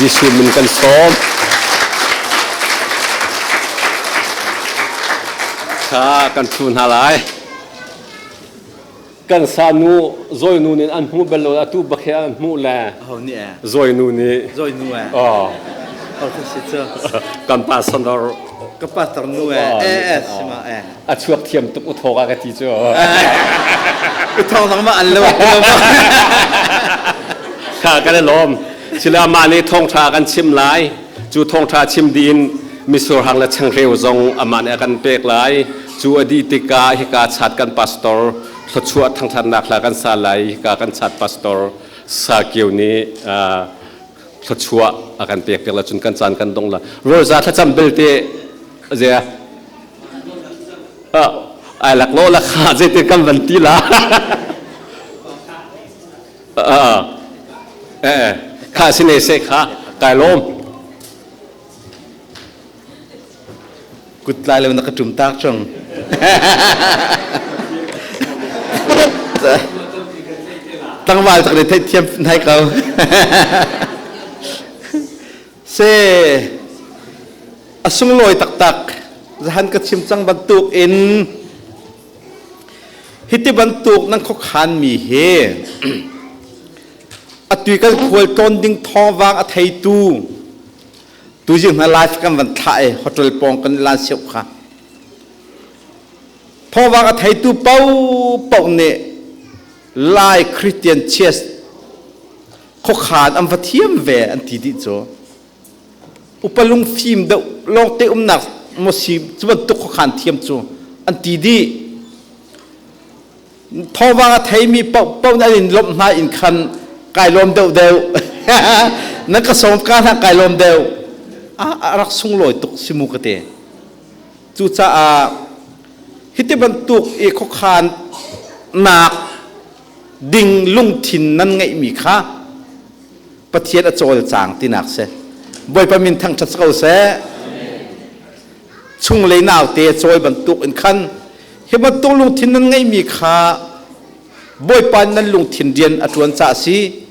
Jesuh min kan sawm. Kha kan thu hna lai. Kan sa nu Zoi nu nih an hmuh bal lo atu bak hi an hmuh le. Ho nih eh? Zoi nu nih. Zoi nu eh. Oh. Oh si cu. Kan pa sonor. Ka pastor nu eh. Eh eh sima eh. A chuak thiam tuk u thawk a ka ti cu. U thawk zong ma an lo. Kha kan i lawm. Sila mah nih thawngtha kan chim lai. Cu thawngtha chim dih in misur hang le changreu zong amah nih a kan pek lai. Cu a dih tikah hika chat kan pastor thluachuah thangthatnak hla kan sa lai. Hika kan chat pastor Sakio nih thluachuah a kan pek piak la cun kan caan kan dong la. Roza thlacam belte zia ai lak lo la kha zeitin kan van ti la. Eh, kha sine se kha kai lawm. Kut tlai lo na ka tum tak chung. Tangval tak ne thei thiam nai ko. Se a sunglawi taktak zahan ka chim cang bantuk in Hiti bantuk nan khuakhanmi hi atu kan khual tlawn ding thawngvang a theitu tuzing hna live kan van thlah i hotel pawng kan lan siau kha thawngvang a theitu paohpaoh nih Lai Christian Church khuakhan an va thiam ve an ti dih cu upa lungfim deuh lawngte umnak maw si cu bantuk khuakhan thiam cu an ti dih thawvang a theimi paohpaoh an in lawmh hna in khan kai lawm deuh deuh nan ka sawm ka hna kai lawm deuh a rak sunglawi tuk simu ka te cucaah hiti bantuk i khuakhan nak ding lungthin nan ngeihmi kha Pathian a cawlcang tinak si. Bawipa min thangṭhat si ko seh. Chunglei naute cawi bantuk in khan hi bantuk lungthin nan ngeihmi kha Bawipa nan lungthin rian a ṭuan caah si.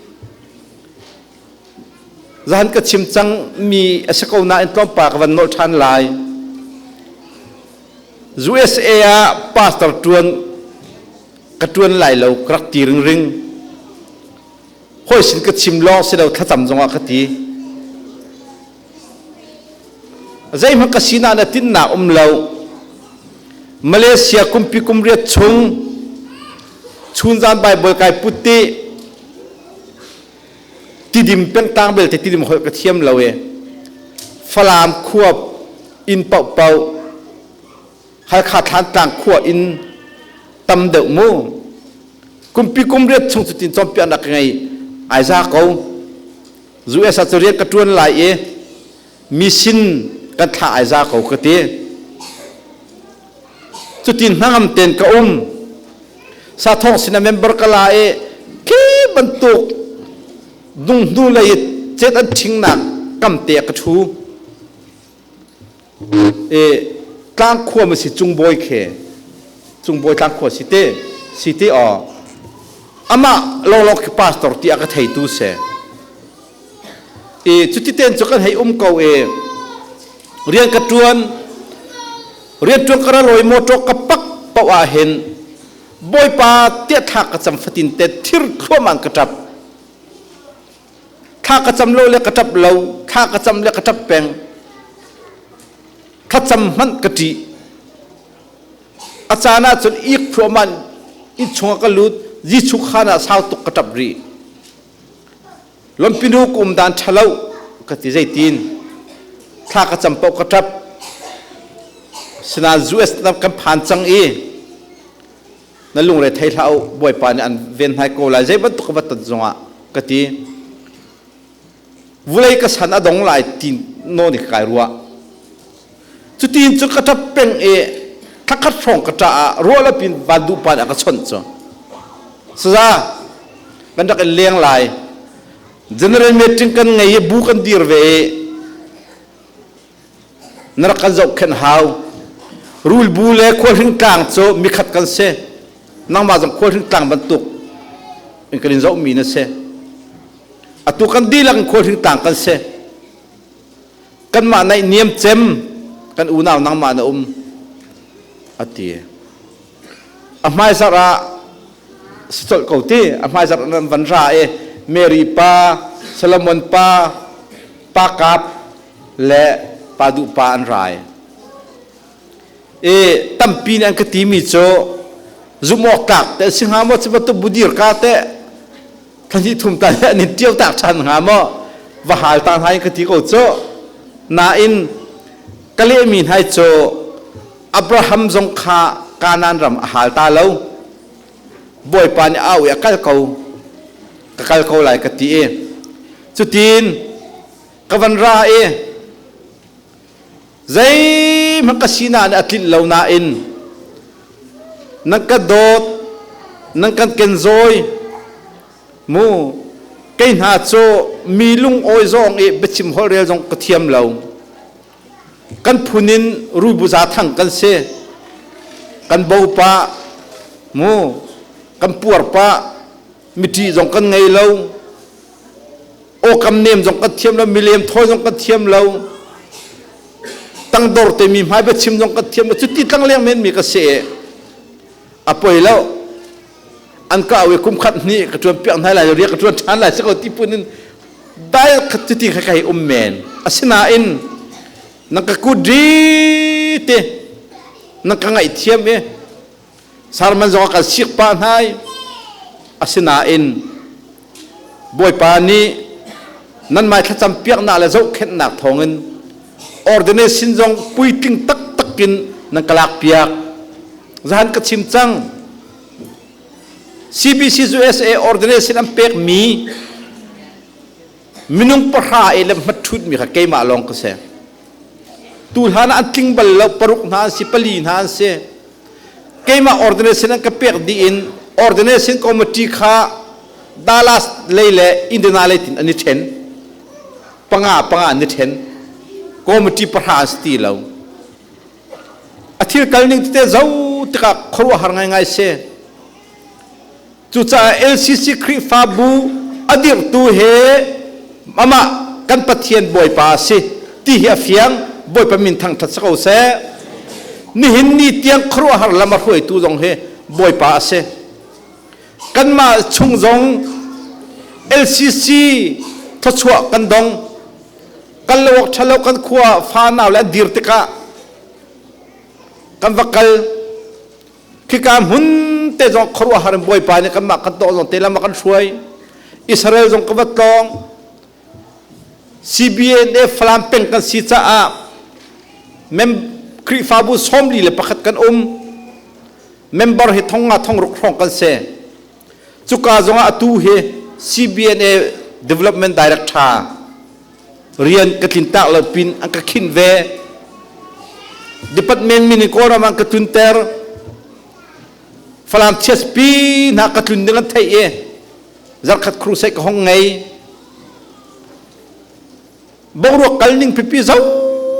Zahan ka chim cang mi a si ko nain tlawmpal ka van nolh ṭhan lai. USA ah pastor ṭuan ka ṭuan lai lo ka rak ti ringring. Hawi sin ka chim lawng si lo thlacam zongah ka ti. Zeihmanh ka sinah na tinnak um lo. Malaysia kumpi kum riat chung chunzan Bible kai put ti tidim pengtang belte tidim holh ka thiam lo e. Falam khua inn paohpaoh Halkha Thlantlang khua in tam deuh mu. Kumpi kum riat chung cutin cawnpiaknak ka ngei ai za ko. US ah cu rian ka ṭuan lai i mi sin kan thlah ai za ko ka ti. Cutin hnangam ten ka um. Sathawng sin a member ka la i khi bantuk dung hnu lei cet an ṭhingnak kam te ka ṭhu. E tlangkhua ma si cungbawi khe cungbawi tlangkhua si te si te aw amah lawlawk khi pastor ti a ka theitu se e cuti ten cu kan hei um ko e rian ka tuan rian tuan ka ra lawi motor ka pak paoh ah hin bawipa tiah thla ka cam fatin te thir thluahmah ka tap Thla ka cam lo le ka ṭap lo, thla ka cam le ka ṭap peng. Thlacam hmanh ka ṭih. A caan ah cun ik thluahmah inn chungah ka lut, Jesuh khaan ah sau tuk ka ṭap rih. Lawmpinu ka um dan ṭha lo ka ti zeitin. Thla ka cam paoh ka ṭap. Sinain US kan phan cang i na lungre thei hlah u bawipa nih an ven hnai ko lai zei bantuk ka va ton zongah ka ti vulei ka san a dong lai ti nawn i kai ruah cutin cu ka ṭap peng i thlakhat hrawng ka ṭah ah ruah lo pin van duh pa nih a ka chawnh cu saza kan rak in leng lai general meeting kan ngei i bu kan dir ve i na rak kan zohkhenh hau. Rulbu le khualhring tlang cu mikhat kan si. Nangmah zong khualhring tlang bantuk in kan in zohmi na si. Atu kan dihlak in khualhring tlang kan si. Kanmah naih niam cem kan unau nangmah na um a ti. A hmaizarh ah si colh ko ti. A hmaizarh nan van ra i Mary pa, Solomon pa, Pa Kap le Pa Duh pa an rai. I tampi nih an ka timi cu zumh awk tlak te si hnga maw cu bantuk budir ka te thla thum ta an in ṭio tak ṭhan hnga maw va hal ta hna in ka ti ko cu. Nain ka lehmi hna cu Abraham zong kha Kanaan ram a hal ta lo. Bawipa nih a au i a kal ko, ka kal ko lai ka ti i cutin ka van ra i zeihmanh ka sinak nih a tlinh lo nain nan ka dawt, nan kan kenzawi mu. Kei hna cu mi lungawi zawng i biachim holhrel zong ka thiam lo. Kan phun in ruibuza thang kan si. Kan bo pah mu, kan puar pah, miṭih zong kan ngei lo. Awkam nem zong kan thiam lo, milem thawi zong kan thiam lo. Tangdor te mi hmai biachim zong kan thiam lo. Cuti tlangleng men mi ka si. A poi lo. An ka au i kum khat hnih ka ṭuan piak hna lai, rian ka ṭuan ṭhan lai si ko ti phun in dai khat cuti kha kai um men. Asinain na ka kut ri te na ka ngaihthiam i sarman zong a kan sik pah hna i asinain Bawipa nih nan mai thlacam piaknak le zohkhenhnak thawngin ordination zong puitling taktak in nan ka lak piak. Zahan ka chim cang. CBC USA ordination an pekmi minung pahra i le hmatthutmi kha keimah lawng ka si. Tu hlan ah an tling bal lo, paruk hna an si, pali hna an si. Keimah ordination an ka pek dih in ordination committee kha Dallas lei le Indiana lei tin an i ṭhen. Panga panga an i ṭhen. Committee pahra an si ti lo. A thil kal ning tete zo tikah khuaruahhar ngaingai si. Cucaah LCC Khrihfabu a dirhtu he amah kan Pathian Bawipa a si ti hi a fiang. Bawipa min thangṭhat si ko seh. Nihin ni tiang khuaruahhar lam a hruaitu zong hi Bawipa a si. Kanmah chung zong LCC thluachuah kan dong. Kan lo awk ṭhalo kan khua fanau le an dir tikah kan va kal. Khika hmun te zong khuaruahhar in Bawipa nih kanmah kan tawh zong te lam a kan hruai. Israel zong ka va tlawng. CBNA Falam peng kan si caah mem Khrihfabu 41 kan um. Member hi thong nga thong ruk hrawng kan si. Cuka zongah atu hi CBNA Development Director rian ka tlin tak lo pin an ka khinh ve. Department min in Kawlram an ka tlunter. Falam CSP hna ka tlun ding an theih i zarkhat crusade ka hong ngei. Boruak kal ning pipi zo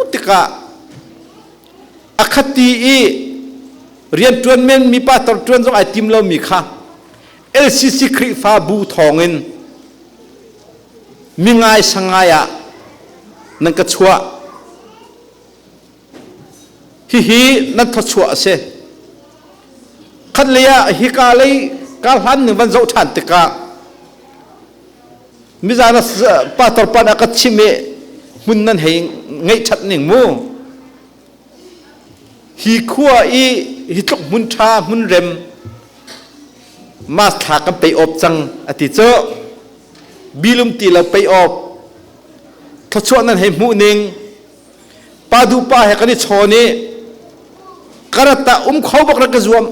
tikah a khati i rian ṭuan men mi pastor ṭuan zong ai tim lomi kha LCC Khrihfabu thawngin mi ngai sangai ah nan ka chuah. Hihi nan thawchuah a si. Khat lei ah hika lei ka hlan ning van zoh ṭhan tikah mizan pastor pan a ka chim i hmun nan hei ngeih ṭhat ning mu. Hi khua i hi tluk hmun ṭha hmun rem mas thla kan pei awp cang a ti cu. Bilum ti lo pei awp thluachuah nan hei hmuh ning pa duh pa he kan i chawn i karat ah um kho bak rak ka zuam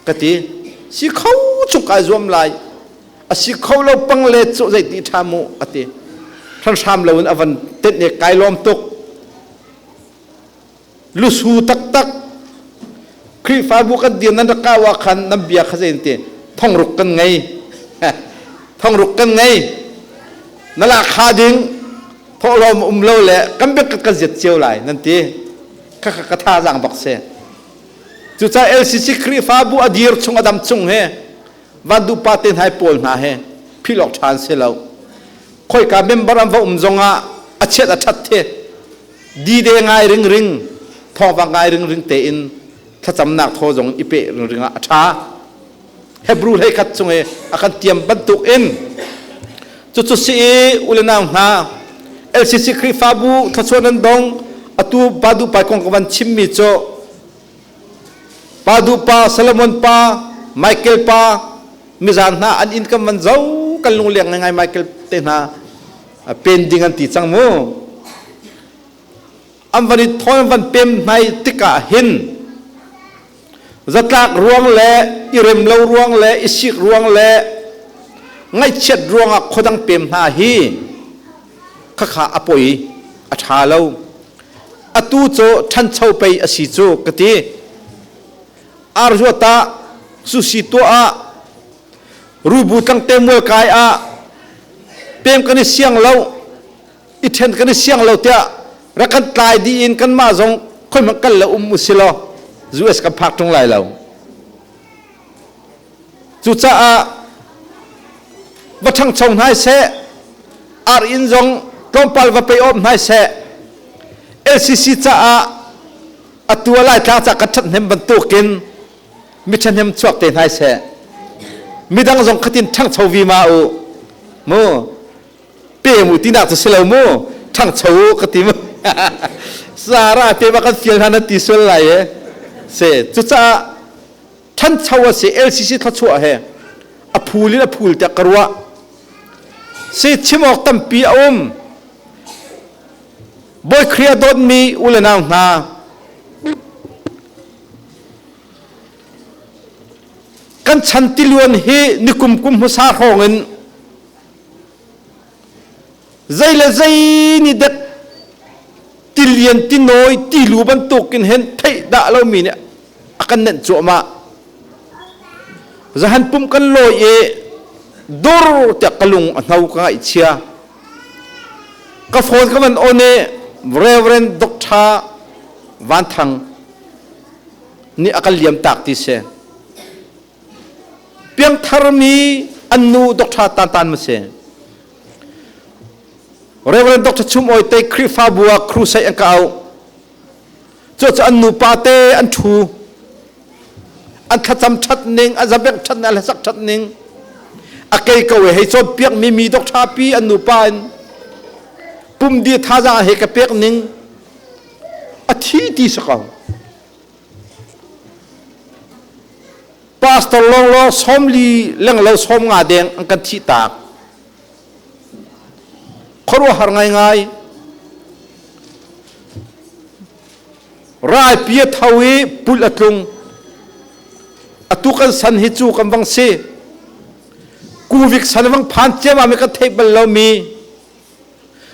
ka ti. Si kho chung kai zuam lai, a si kho lo pang le cu zei ti ṭha mu a ti. Hranhram lo in a van tenh i kai lawm tuk. Lusu taktak Khrihfabu kan dir nan rak kau ah khan nan bia kha zei ti thongruk kan ngei, thongruk kan ngei, na lak kha ding thawhlawm um lo le kan bia kan ziat cio lai nan ti kha kha ka thazaang bak si. Cucaah LCC Khrihfabu a dir chung a dam chung he van duh pa te hna pawl hna he philh awk ṭha an si lo. Khoika member an va um zongah. A chiat a ṭhat the dide ngai ringring thawngvang ngai ringring tein thlacamnak thaw zong i pe ringring ah a ṭha. Hebrew hlei khat chung i a kan tiam bantuk in cucu si i u le nau hna LCC Khrihfabu thluachuah nan dong atu pa duh pai kong ka van chimmi cu pa duh pa Solomon pa Michael pa mizan hna an inn kan van zo kan lungleng ngai Michael te hna pen ding an ti cang mu an van i thawn an van pem hnai tikah hin zatlak ruang le i rem lo ruang le i sik ruang le ngaihchiat ruangah khuadang pem hna hi khakha a poi a ṭha lo atu cu ṭhancho pei a si cu ka ti arzuat ah susi tuah ah rubu tlangte mual kai ah pem kan i siang lo i ṭhen kan i siang lo tiah rak kan tlai dih in kanmah zong khoi hmanh kal lo um usi law US kan phak ṭung lai lo. Cucaah va ṭhangcho hnai seh, ar inn zong tlawmpal va pei awp hnai seh, LCC caah atu a Laitlang ca kan ṭhathnem bantukin mi ṭhahnem chuak te hnai seh. Midang zong khatin ṭhangcho vima u. Mu pe mu tinak cu si lo mu ṭhangcho u ka ti mu Sarah te ma kan fial hna nan ti sual lai e se cucaah ṭhancho a si LCC thluachuah he a phul in a phul tiah ka ruah si chim awk tampi a um Bawi Khrih a dawtmi u le nau hna kan chan tiluan hi nikum kum hmasa hrawng in Zei le zei nih dek tilian tinawi tilu bantukin hin theih dah lomi nih a kan nenh cuahmah. Zahan pum kan lawi i dur tiah ka lung a hno ka ngaihchia. Ka phone ka van on i Reverend Dr. Van Thang nih a kan liam tak ti si. Piangtharmi an nu Dr. Tan Tan ma si. Reverend Dr. Chum Oi te Khrihfabu ah crusade an ka auh. Cu cu an nupa te an ṭhu. An thlacam ṭhat ning, an zabek ṭhat ning, an hlasak ṭhat ning. A kei ko e hei cawnpiak mi mi Dr. pi an nupa in pumdi thazaang he ka pek ning a thi ti si ko. Pastor lawnglawng 40 lenglo 50 deng an kan thih taak. Khuaruahhar ngaingai. Raipi a tho i pulh a tlung. Atu kan san hi cu kan vang si. Kuvik san vang phan ciammam i kan theih bal lomi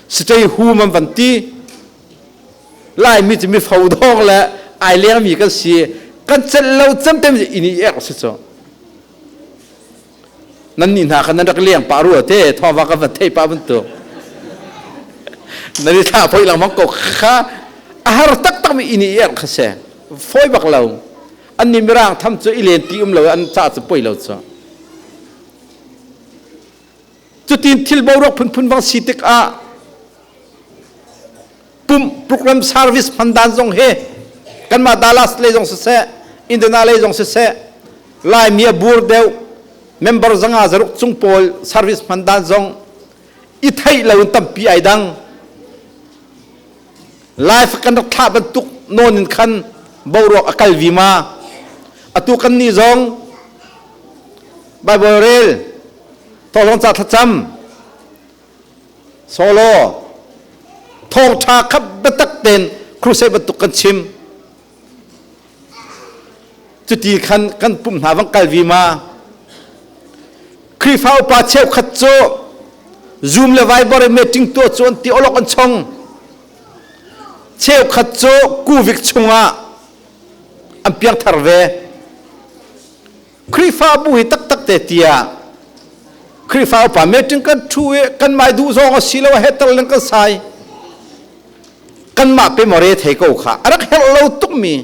Stay hum an van ti. Laimi cu mi fo dawng le ai lengmi kan si. Kan celh lo cemtem in i ek si cu. Nan nih hna khan nan rak leng pah rua te thawngva kan van thei pah bantuk. Nan i thlah phoi lengmang ko kha a har taktak mi in i ek kha se. Foi bak lo. An nih mirang tham cu i len ti um lo an ca cu poi lo cu. Cutin thil boruak phunphun vang si tikah pumh program service hman dan zong hi kanmah Dallas lei zong siseh Indiana lei zong siseh Laimi a bur deuh member zanga zaruk cung pawl service hman dan zong i theih lo in tampi ai dang life kan rak thlah bantuk nawn in khan boruak a kal vima atu kan nih zong Bible rel Thawhlawng ca thlacam solo thawngṭha kha biatak tein crusade bantuk kan chim cuti khan kan pumh hna vang kal vima Khrihfa upa cheukhat cu Zoom le Viber in meeting tuah cu an ti olok an chong cheukhat cu kuvik chungah an piangthar ve Khrihfabu hi taktak te tiah Khrihfa upa meeting kan ṭhu i kan mai duh zong a si lo heter len kan sai kanmah pe more thei ko kha a rak herh lo tukmi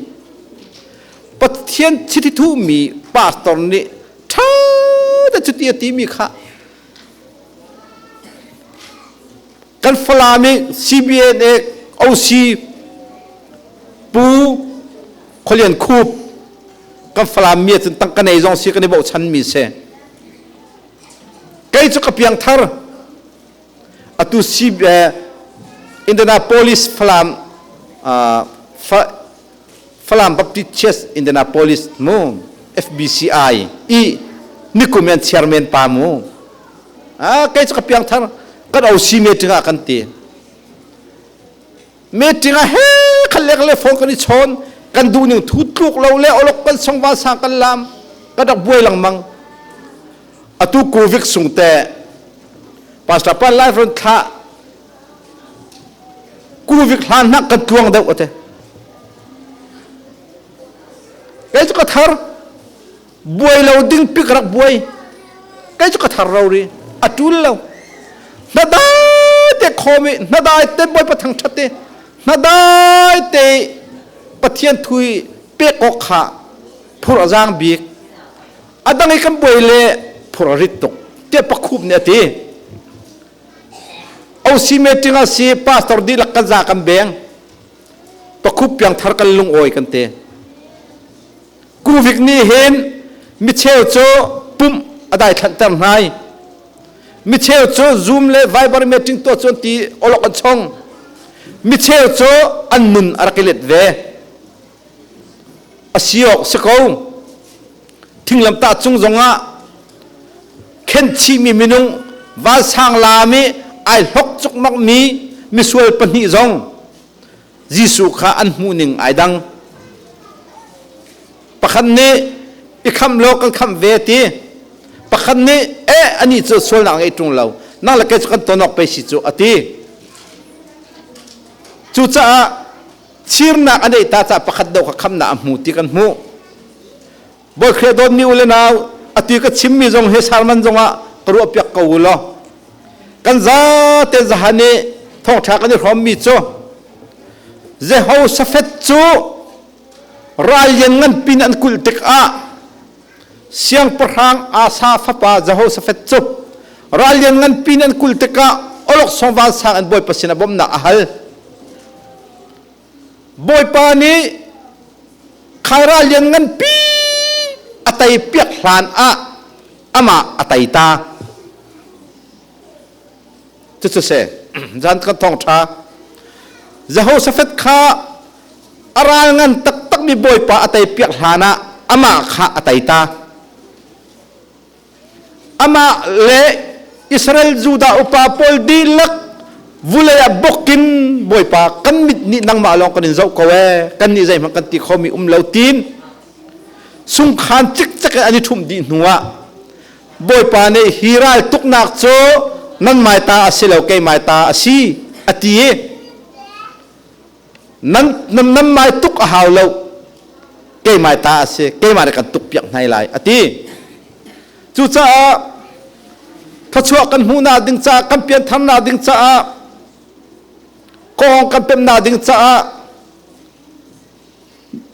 Pathian chiti thuhmi pastor nih ṭha te cuti a timi kha. Kan Falam i CBNA OC Pu Khualian Khup kan Falam mi ahcun tangka nei zong si kan i bochan mi si. Kei cu ka piangthar. Atu C Indianapolis Falam Falam Baptist Church Indianapolis mu FBCI i nikum an chairman pa mu. Ah kei cu ka piangthar kan OC meeting ah kan ti. Meeting ah he khat le le phone kan i chawn kan duh ning thu tluk lo le olok kan song va sang kan lam kan rak buai lengmang. Atu Covid sung te Pastor pa live run thlah Covid hlan hna kan tluang deuh ate. Kei cu ka thar buai lo ding pik rak buai. Kei cu ka thar ro ri a tul lo. Na dai te khomi na dai te bawi pathang that te na dai te Pathian thui pek awk kha phur a zaang bik. A dang i kan buai le phur a rit tuk tiah pakhup nih a ti. OC meeting a si pastor dihlak kan za kan beng. Pakhup piangthar kan lungawi kan ti. Kuvik nih hin micheu cu pumh a daithlanhter hna i micheu cu Zoom le Viber meeting tuah cu an ti olok an chong. Micheu cu an nun a rak i let ve. A si awk si ko. Thinglamtah cung zongah khenchihmi minung vansang laam i ai hlok cukmakmi misual pahnih zong Jesuh kha an hmuhning ai dang. Pakhat nih i khamh law kan khamh ve ti. Pakhat nih eh anih cu sualnak ngei ṭung lo. Nang le kei cu kan ton awk pei si cu a ti. Cucaah chirnak a neih ta caah pakhat deuh kha khamnak a hmu ti kan hmuh. Bawi Khrih dawtmi u le nau, atu ka chimmi zong hi sermon zongah ka ruahpiak ko u law. Kan zate zahan i thawngṭha kan i hrawmmi cu Jehoshaphat cu ral lian nganpi in an kulh tikah siangpahrang Asa fapa Jehoshaphat cu ral lian nganpi in an kulh tikah awlok vansang in Bawipa sinah bawmhnak a hal. Bawipa nih khaira lian nganpi a tei piak hlan ah amah a tei ta. Cucu si zan kan thawngṭha Jehoshaphat kha a ral ngan taktakmi Bawipa a tei piak hlan ah amah kha a tei ta. Amah le Israel Judah upa pawl dihlak vulei ah bawk in Bawipa kan mit nih nangmah lawng kan in zoh ko ee kan nih zeihmanh kan ti khomi um lo tin sungkhan cikcek in an i ṭhumh dih hnu ah Bawipa nih hi ral tuknak cu nan mai ta a si lo keimai ta a si a ti i nan nan mai tuk a hau lo keimai ta a si keimah nih kan tuk piak hnai lai a ti cucaah thluachuah kan hmuhnak ding caah kan piantharnak ding caah kawng kan pemnak ding caah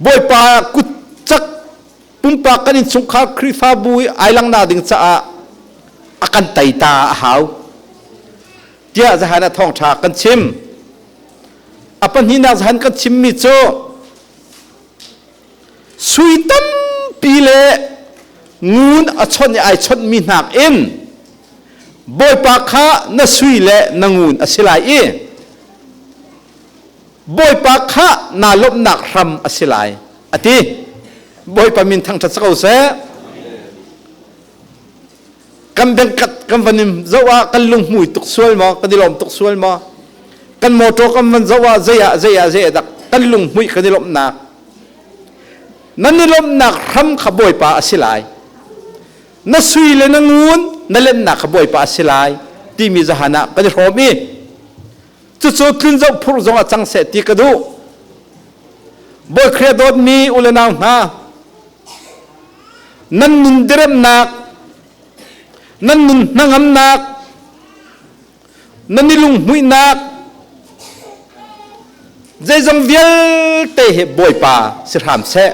Bawipa kut cak pumpak kan innchungkhar Khrihfabu i ai langnak ding caah a kan tei ta a hau tiah zahan ah thawngṭha kan chim. A pahnihnak zahan kan chimmi cu sui tampi le ngun a chawnh i ai chawnhmi hnakin Bawipa kha na sui le na ngun a si lai i Bawipa kha naa lawmhnak hram a si lai a ti. Bawipa min thangṭhat si ko seh. Kan bengkat kan van in zoh ah kan lunghmui tuk sual maw kan i lawm tuk sual maw kan motor kan van zoh ah zei ah zei ah zei ah dak kan lunghmui kan i lawmhnak nan i lawmhnak hram kha Bawipa a si lai na sui le na ngun na lennak kha Bawipa a si lai timi zahan ah kan i hrawm i Cucu tlun zoh phurh zong ah cang seh ti ka duh. Bawi Khrih a dawtmi u le nau hna, nan nun diremnak, nan nun hnangamnak, nan i lunghmuihnak, zeizong vialte hi Bawipa si hram seh.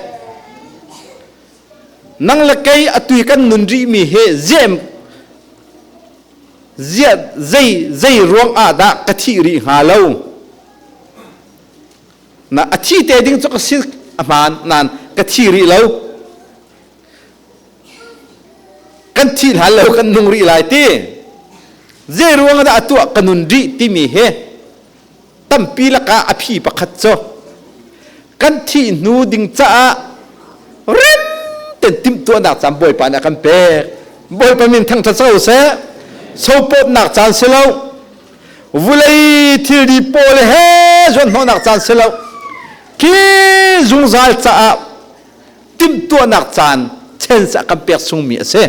Nang le kei atui kan nun rihmi hi zem. Ziah zei zei ruang ah dah ka thih rih hnga lo? Na a thi te ding cu ka si a hmaan nain ka thi rih lo. Kan thi hlan lo kan nung rih lai ti. Zei ruang dah a tuah ka nun rih timi hi tampi lakah a phi pakhat cu kan thih hnu ding caah rem ten timhtuahnak caan Bawipa nih a kan pek. Bawipa min thangṭhat so seh. Sopawtnak caan si lo. Vulei thilri pawl he zuanhnawhnak caan si lo. Khi zungzal caah timhtuahnak caan chance a kan pek chungmi a si.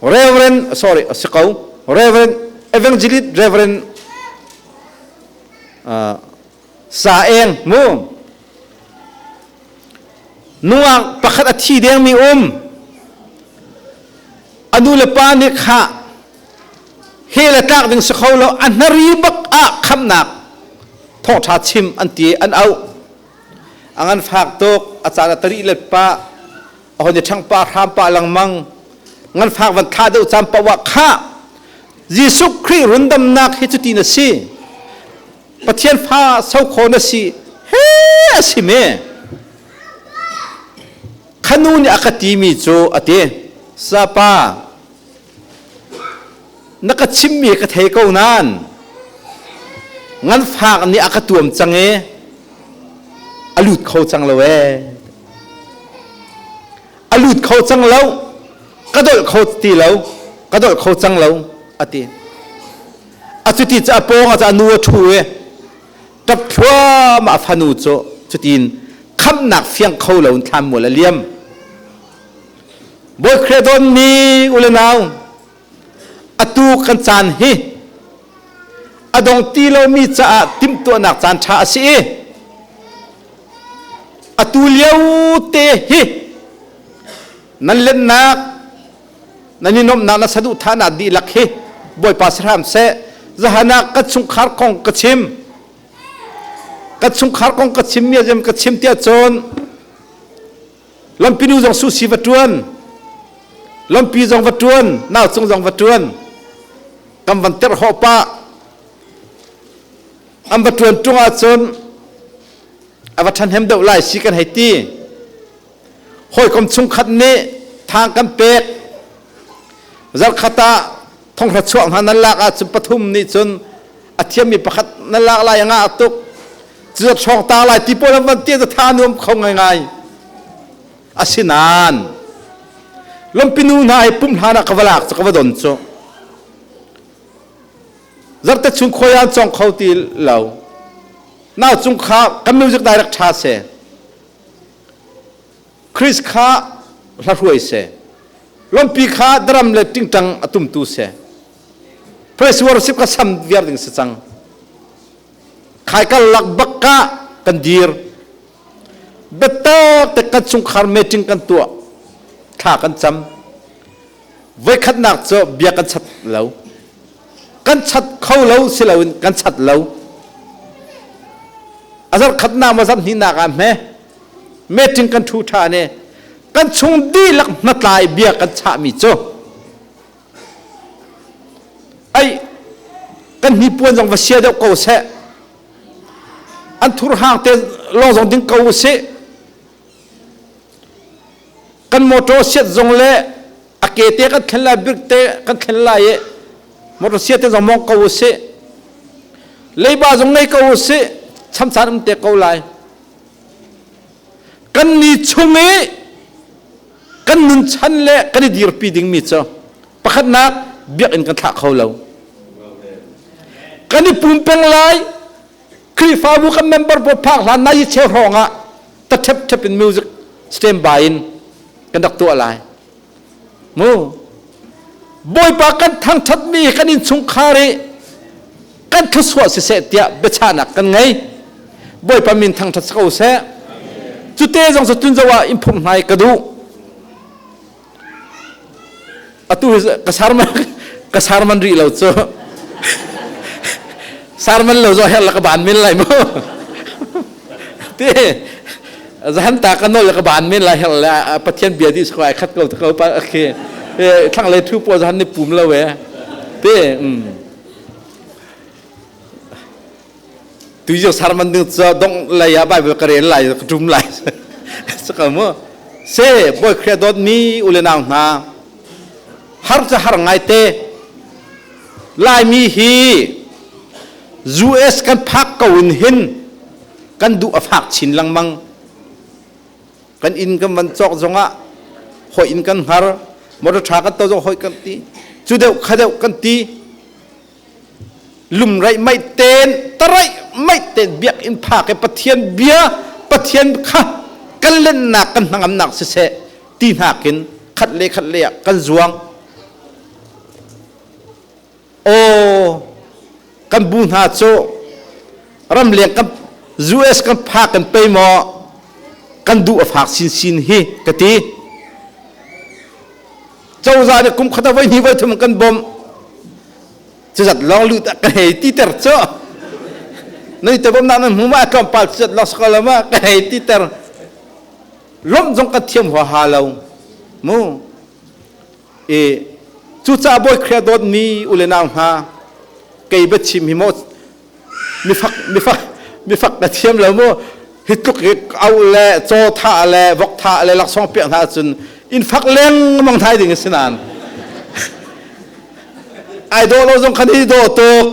Reverend sorry a si ko Reverend Evangelist Reverend Sa Eng mu nungak pakhat a thi dengmi um a nu le pa nih kha he le tlak ding si kho lo a hnari bak ah khamnak thawngṭha chim an ti an auh a ngan fak tuk a caan a tari let pa a hon i ṭhang pa hram pa lengmang ngan fak van thla deuh caan paoh ah khah Jesuh Khrih rundamnak hi cuti na si Pathian fa sokho na si he a si me khanu nih a ka timi cu a ti sapa na ka chimmi ka thei ko nain nganfak nih a ka tuam cang i a lut kho cang lo ee a lut kho cang lo ka dolh kho ti lo ka dolh kho cang lo a ti a cuti cu a pawng ah a nu a ṭhu i ṭap thluahmah a fanu cu cutin khamhnak fiang kho lo in thlanmual a liam Bawi Khrih dawtmi u le nau, atu kan caan hi a dong ti lomi caah timhtuahnak caan ṭha a si i atu lio te hi nan lennak nan i nuamhnak na saduhthahnak dihlak hi Bawipa si hram seh zahan ah ka chungkhar kong ka chim ka chungkhar kong ka chim mi a ka chim tiah cun Lampi nu zong susi va ṭuan, lampi zong va ṭuan, nau cung zong va ṭuan. Kan van terh hawh pah. An va ṭuan ṭung ahcun a va ṭhahnem deuh lai si kan hei ti. Hawikom chungkhat nih thang kan pek. Zarkhat ah thonghra chuak hna nan lak ahcun pathum nih cun a thiammi pakhat nan lak lai a ngah tuk. Cu hrawng ta lai ti pawl an van ti tha nuam kho ngaingai. Asinain lawmpinu hna hi pum hlan ah ka va lak cu ka va don cu. Zarte chung khoi an cong kho ti lo. Nau cung kha kan music direct tha se. Chris kha hla hruai se. Lawmpi kha drum le tingtang a tumtu se. Praise worship ka sam viar ding si cang. Khaikal lak bak ka kan dir. Biatak te kan chungkhar meeting kan tuah. Thla kan cam. Voikhatnak cu bia kan chat lo. Kan chat kho lo si loin kan chat lo. A zarh khatnak ma zarh hnihnak ah hme meeting kan ṭhu ṭhan i kan chung dihlak hnatlai bia kan chahmi cu Ai kan hnipuan zong va sia deuh ko seh. An thur hang te lawng zong ding ko usih. Kan motor siat zong le a ke te kan thlen lai bir te kan thlen lai i motor sia te zong mong ko usih. Leiba zong ngei ko usih. Chamchan um te ko lai. Kan ni chung i kan nunchan le kan i dirpi dingmi cu pakhatnak biakinn kan thlah kho lo kan i pum peng lai Khrihfabu kan member pawl phak hlan nai cheu hrawng ah ta ṭhep ṭhep in music stand by in kan rak tuah lai mu Bawipa kan thangṭhatmi kan innchungkhar i kan thluachuah siseh tiah biachahnak kan ngei Bawipa min thangṭhat si ko seh cute zong cu tunzo ah in phumh hnai ka duh atu hi ka sarman ka sarman rih lo cu sarman lo zo her la ka ban min lai mu ti. Zahan ta ka nol ka ban men la her le Pathian bia di ko ai khat ko ko pa khi thlang le thu po zahan ni pum lo e te tu yo sarman ding cho dong lai ya Bible ka rel lai ka tum lai sa ka mu se boy khria dot mi ule nau hna har cha har ngai te Laimi hi US kan phak ko in hin kan duh a fak chin lengmang. Kan inn kan van cawk zongah hoi in kan hngar, motor ṭha kan to zong hoi kan ti, cu deuh kha deuh kan ti. Lumraih mei ten, taraih mei ten biakinn phak i Pathian bia, Pathian kha kan lennak kan hnangamnak siseh ti hnakin khat le khat le ah kan zuang. Aw, kan bu hna cu ramleng kan US kan phak kan pei maw kan duh a fak sinsin hi ka ti. Cozah nih kum khat ah voi hnih voi thum kan bawmh. Cuzat lawng lut ah ka hei ti ter cu. Nei te bawmhnak nan hmu ma tlawmpal cuzat lawng sakal ma ka hei ti ter. Lawmh zong kan thiam huaha lo. Mu. I cucaah Bawi Khrih a dawtmi u le nau hna, kei biachim hi maw mifak mifak mifak na thiam lo mu hi tluk i au le caw thah le vok thah le laksawng piak hna ahcun in fak lengmang thai ding a si nain ai dawh lo zong khan hi dawh tuk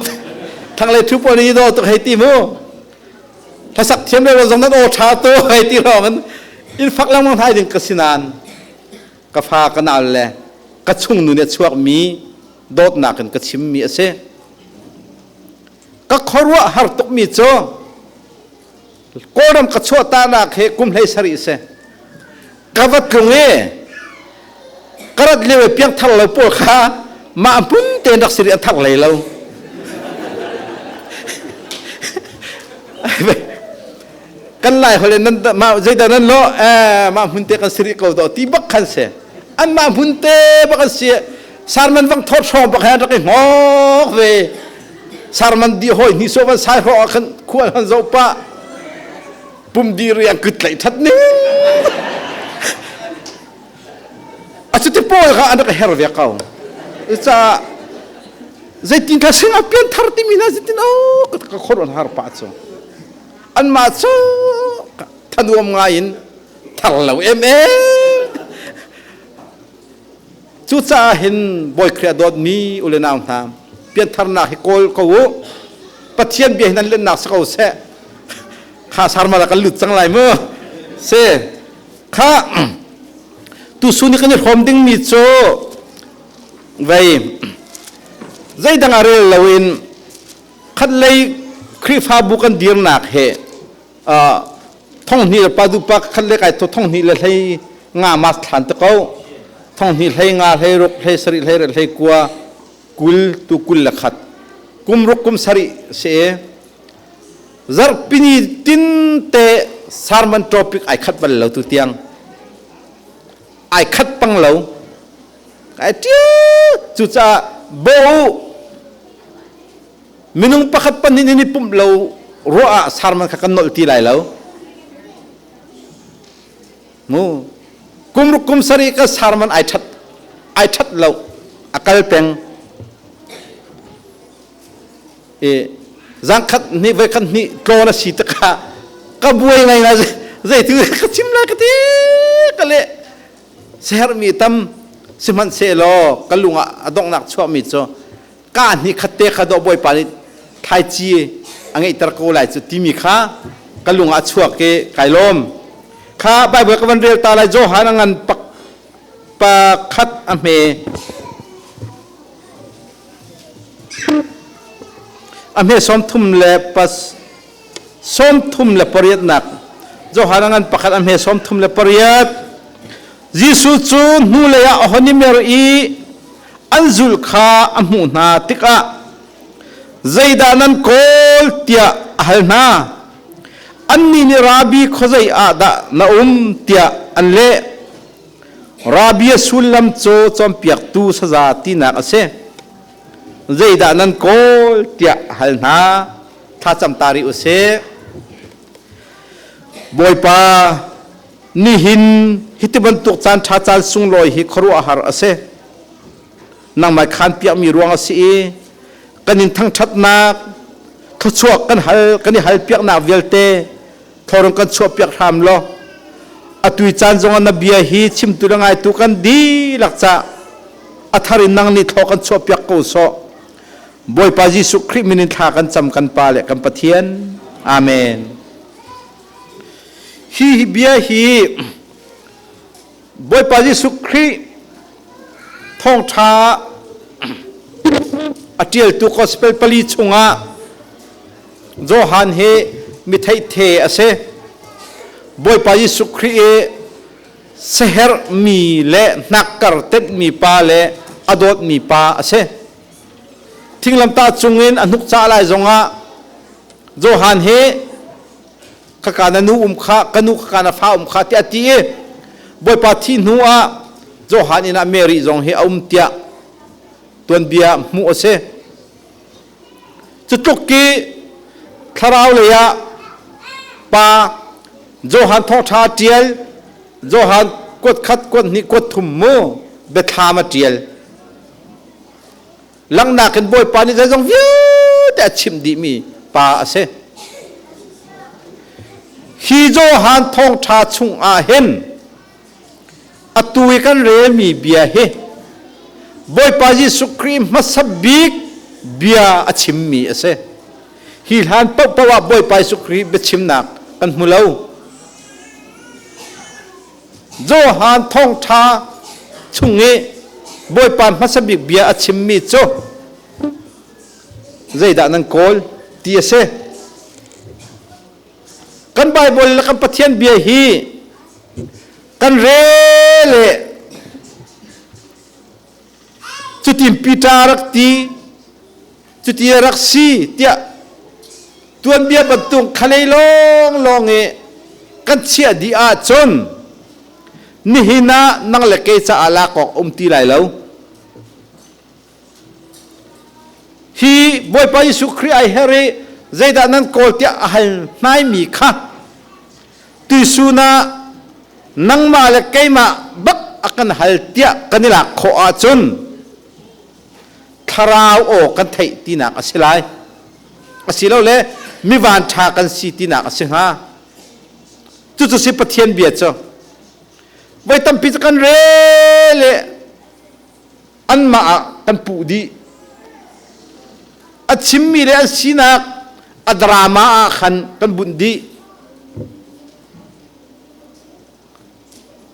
thanglei thu pawl hi dawh tuk hei ti mu hlasak thiam lo zong nan aw ṭha tuk hei ti lawng in in fak lengmang thai ding ka si nain ka fa ka nal le ka chungnu nih a chuakmi dawtnak in ka chimmi a si. Ka khuaruah har tukmi cu Kawlram ka chuahtanak he kum 17 si. Ka va tlung i ka rat lio i piangthar lo pawl kha mah hmun tein rak si rih an thar hlei lo. Kan lai holh in nan mah zeidah nan lawh eh mah hmun te kan si rih ko do ti bak khan si an mah hmun te bak an si sarman vang thawt hrawng bak han rak i ngok ve sarman di hoi ni so van sai hrawng ah khan khual han zo pa pum di riang kut tlaih that ning a cuti pawl kha an rak her ve ko ca zeitin kha sing a pian thar timi na zeitin o ka khor an har pa cu anmah cu thanuam ngai in thar lo em em cucaah hin Bawi Khrih a dawtmi u le nau hna piantharnak hi kawl ko u Pathian bia hin an lennak si ko seh kha sarmala kan lut cang lai mu se kha tusun i kan i hrawm dingmi cu vei zeidang a rel loin Khatlei Khrihfabu kan dirnak he thonghnih le padupa khat le kai thonghnih le hlei nga mas thlan te ko thonghnih hlei nga hlei ruk hlei sarih hlei riat hlei kua 20 tu 21 kum ruk kum sarih se zarhpini tin te sermon topic ai khat bal lo tu tiang ai khat pang lo ai tia cucaah bo Minung pakhat pahnih nih i pumh lo ruah ah sarman kha kan nolh ti lai lo. Mu kum ruk kum sarih ka sarman ai that ai that lo a kal peng. E zangkhat ni voi khat ni tlawn a si tikah ka buai ngai na zei tu ka chim lai ka ti ka le sehermi tam sihmanhsehlaw ka lung ah a donghnak chuahmi cu ka hnih khat te kha dawh bawipa nih thlaici a ngeihter ko lai cu timi kha ka lung ah a chuak i kai lawm kha Bible ka van rel ta lai Johan a ngan pak pakhat a hme a hme 30 le pas 38nak Johan a ngan pakhat a hme 38 Jesuh cu hnulei ah a hon i mer i an zulh kha a hmuh hna tikah zeidah nan kawl tiah a hal hna. Annih nih Rabbi khuazei ah dah na um tiah an leh. Rabbi a sullam cu cawnpiaktu saza tinak a si. Zeidah nan kawl tiah a hal hna. Thlacam ta rih u sih. Bawipa, Nihin hiti bantuk caan ṭha caan sunglawi hi khuaruahhar a si. Nangmah khaan piakmi ruang a si i kan in thangṭhatnak thluachuah kan hal kan i hal piaknak vialte thawrung kan chuah piak hram law atu i caan zongah na bia hi chimtu le ngaitu kan dihlak ca a thar in nang nih thlaw kan chuah piak ko sawh. Bawipa Jesuh Khrih min in thla kan cam kan Pa le kan Pathian. Amen. Hi bia hi Bawipa Jesuh Khrih thawngṭha a ṭialtu gospel pali chungah Johan hi mi theihthe a si. Bawipa Jesuh Khrih i seherhmi le hnakkar tenhmi pa le a dawtmi pa a si. Thinglamtah cungin a hnuk cah lai zongah Johan hi khaka na nu um kha ka nu khaka na fa um kha tiah a ti i Bawipa thi hnu ah Johan inn ah Mary zong hi a um tiah tuanbia hmuh a si. Cutluk ki thlarau lei ah pa Johan thawngṭha ṭial Johan kuat khat kuat hnih kuat thum mu biathlam a ṭial. Langhnak in Bawipa nih zeizong vialte a chimh dihmi pa a si. Hi Johan thawngṭha chungah hin atu i kan relmi bia hi Bawipa Jesuh Khrih hmasa bik bia a chimmi a si. Hi hlan paohpaoh ah Bawipa Jesuh Khrih biachimnak kan hmu lo. Johan thawngṭha chung i Bawipa hmasa bik bia a chimmi cu zeidah nan kawl ti a si. Kan Baibal le kan Pathian bia hi kan rel i cutin Peter rak ti, cuti a rak si tiah tuanbia bantuk khalei lawnglawng i kan chiah dih ahcun nihin ah nang le kei caah lak awk um ti lai lo. Hi Bawipa Jesuh Khrih ai her i zeidah nan kawl tiah a hal hnaimi kha tuisun ah nangmah le keimah bak a kan hal tiah kan i lak khawh ahcun thlarau aw kan theih tinak a si lai. Asilole mi vanṭha kan si tinak a si hnga. Cucu si Pathian bia cu. Voi tampi cu kan rel i anmah ah kan puh dih. A chimmi le an sinak a drama ah khan kan bunh dih.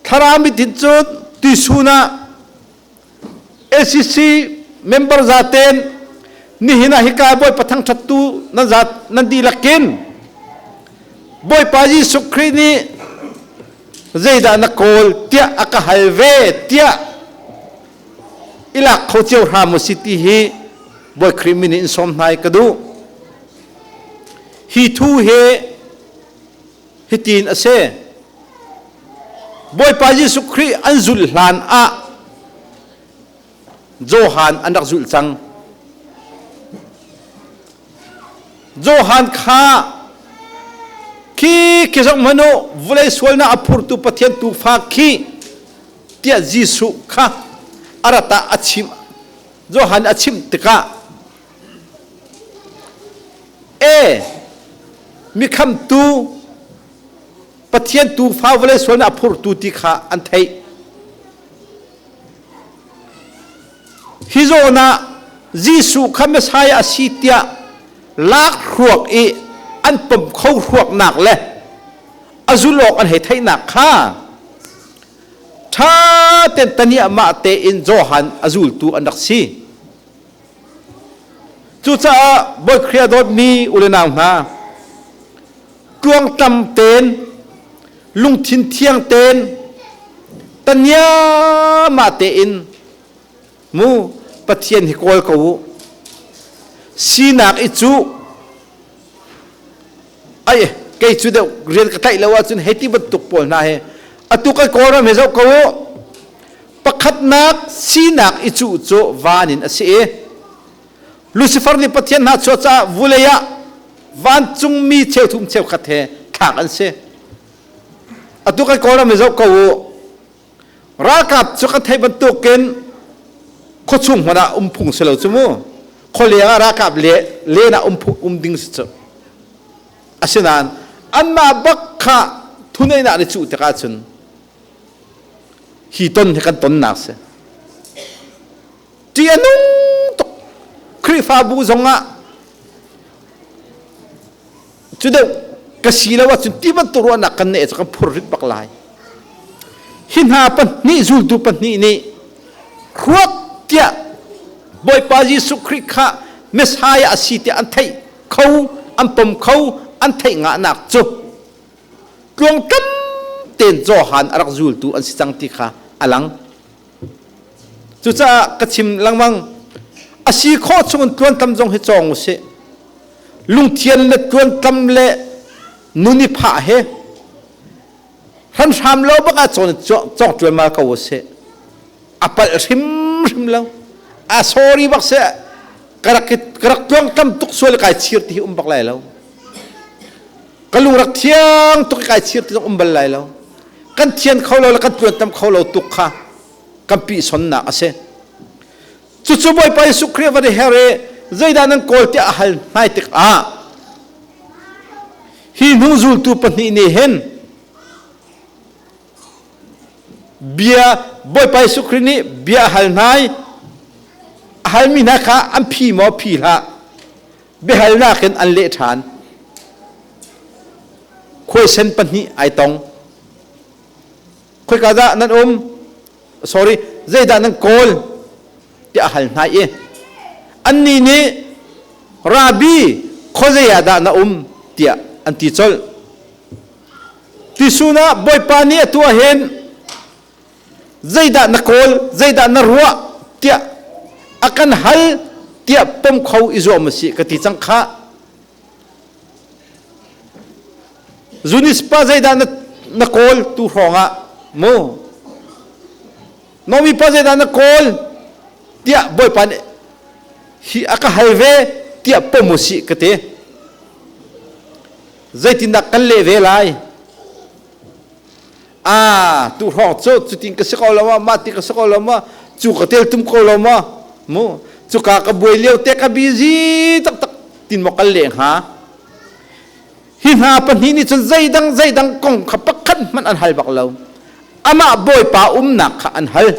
Thlarau mit hin cun tuisun ah ACC member zaten nihin ah hika Bawipa thangṭhattu nan zat nan dihlak in Bawipa Jesuh Khrih nih zeidah na kawl tiah a ka hal ve tiah i lak kho cio hram u si ti hi Bawi Khrih min in sawm hna ka duh. Hi thu hi hitin a si. Bawipa Jesuh Khrih an zulh hlan ah Johan an rak zulh cang. Johan kha khi khi zong hmanh u vulei sualnak a phurtu Pathian tuufa khi tiah Jesuh kha a rat ah a chim Johan a chimh tikah e mikhamtu Pathian tuufa vawlei sualnak a phurtu ti kha an theih. Hi zawn ah Jesuh kha Messiah a si tiah lak hruak i an pom kho hruaknak le a zulh awk an hei theihnak kha ṭha ten taniahmah tein Johan a zultu an rak si. Cucaah Bawi Khrih a dawtmi u le nau hna, tluangtlam tein, lungthin thiang tein, taniamah tein mu Pathian hi kawl ko u. Sinak i cu ai kei cu deuh rian ka tlaih lo ahcun hei ti bantuk pawl hna hi atu kan Kawlram hi zoh ko u. Pakhatnak sinak i cuh cu van in a si i Lucifer nih Pathian hna chuah caah vulei ah vancungmi cheuthum cheukhat he thlak an si. Atu kan Kawlram i zoh ko u. Ralkap cu kan theih bantukin khuachung hmanh ah um phung si lo cu mu. Khualeng ah ralkap le len ah um um ding si cu. Asinain anmah bak kha thuneinak nih cuh tikah cun hi ton hi kan tonnak si. Ṭih a nung tuk. Khrihfabu zongah cu deuh ka si lo ahcun ti bantuk ruahnak kan neih cu kan phurrit bak lai. Hi hna pahnih zultu pahnih nih hruak tiah Bawipa Jesuh Khrih kha Messiah a si tiah an theih kho, an pom kho, an theih ngahnak cu tluangtlam tein Johan a rak zultu an si cang ti kha a lang. Cucaah ka chim lengmang a si khawh chungin tluantam zong hi cawng usih. Lungthian le tluantam le nun i phah he hranhram lo bak ah cawn cawng ṭuanmal ko usih. A palh hrimhrim lo. A sorry bak seh ka rak ka rak tluangtlam tuk sual kai chir ti hi um bak lai lo. Ka lung rak thiang tuk i kai chir ti zong um bal lai lo. Kan thian kho lo le kan tluantam kho lo tuk kha kan pi sonnak a si. Cucu Bawipa Jesuh Khrih va her i zeidah nan kawl tiah a hal hnai tikah hi hnu zultu pahnih nih hin bia Bawipa Jesuh Khrih nih bia a hal hnai a halmi hna kha an phi maw phi hlah biahalnak in an leh ṭhan. Khuaisen pahnih ai tong. Khoika dah nan um? Sorry, zeidah nan kawl? tiah a hal hna i annih nih Rabbi khuazei ah dah na um tiah an ti colh. Tisun ah Bawipa nih a tuah hin zeidah na kawl, zeidah na ruah tiah a kan hal tiah pom kho i zuam a si ka ti cang khah. Zunis pa zeidah na, na kawl tu hrawng ah mu Nomi pa zeidah na kawl tiah Bawipa nih hi a ka hal ve tiah pom u sih ka ti. Zeitindah kan leh ve lai? Ah, tu hrawng cu cutin ka si ko lo ma, mah ti ka si ko lo ma, cu ka tel tum ko lo ma, mu cuka ka buai lio te ka busy taktak tin maw kan leh hnga. Hi hna pahnih nih cun zeidang zeidang kong kha pakhat hmanh an hal bak lo. Amah Bawipa umnak kha an hal.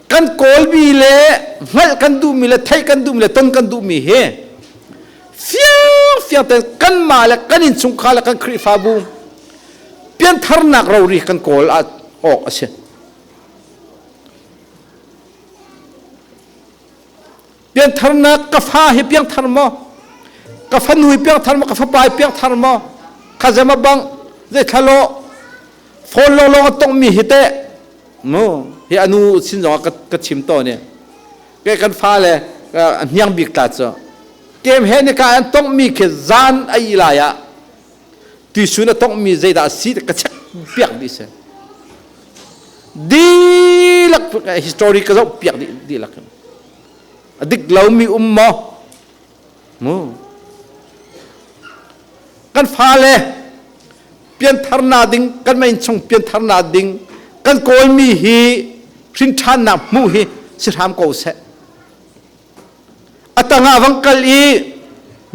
Kan kawlmi le hngalh kan duhmi le theih kan duhmi le ton kan duhmi hi fiang fiang tein kanmah le kan innchungkhar le kan Khrihfabu piantharnak rori kan kawl awk a si. Piantharnak ka fa hi piangthar maw? Ka fanu hi piangthar maw? Ka fapa hi piangthar maw? Kha zema bang zei thlalo phone long long a tongmi hi teh mu hi anu sin zong ka ka chim to ni ke kan fa le hniang bik ta cu kem he ni ka an tongmi khi zan a i lai ah tuisun a tongmi zeidah si ka check piak dih si dihlak history ka zoh piak dih dihlak a dik lomi um maw mu kan fale piantharnak ding kan main chung piantharnak ding kan kawlmi hi hrinṭhannak hmuh hi si hram ko seh a tangah vang kal i